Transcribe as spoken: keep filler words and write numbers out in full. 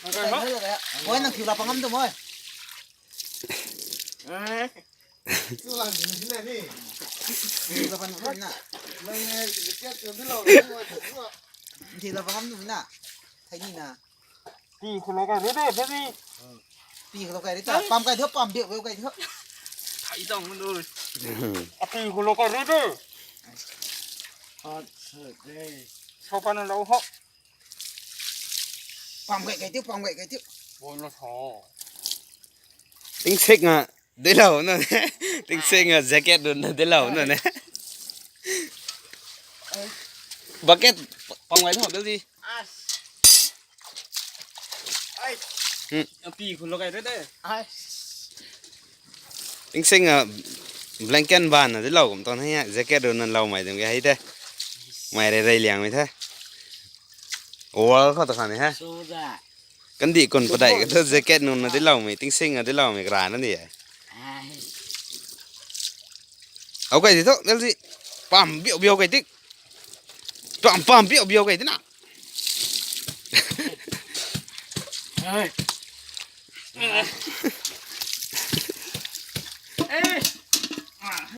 Oi, nang thiu la pangam tu moi. Thiu la pan na. Thiu la pangam tu na. Thei ni na. Pi khou lou kai re de, de ni. Pi khou lou kai re ta. Pam kai thiu, pam biak biak kai thiu. Thei tang mun dui. A pi khou lou kai re de. Hot shit, hey. Sau pan lou ho. Pam kai kai thiu, pam kai kai thiu. Bol na tho. Ting sek nga, de lou na ne. Ting sek nga jacket run na de lou na ne. Bucket pam kai tho, Belji. Ai. Hmm. A pi khou lou kai re de. Ai. Ting sek nga blanket ban na de lou kum tang he, jacket run na lou mai dem ke hei the. Mai rey rey liang mai the. Wall khou ta khan he. Suda. Kandih kun padai ka thu jacket nunc na di lou mei, ting sing na di lou mei kara na di e. Ai. Au kai di thu, Belji. Pam biau biau kai tik. Pam, pam biau biau kai di na. Ai. Ai.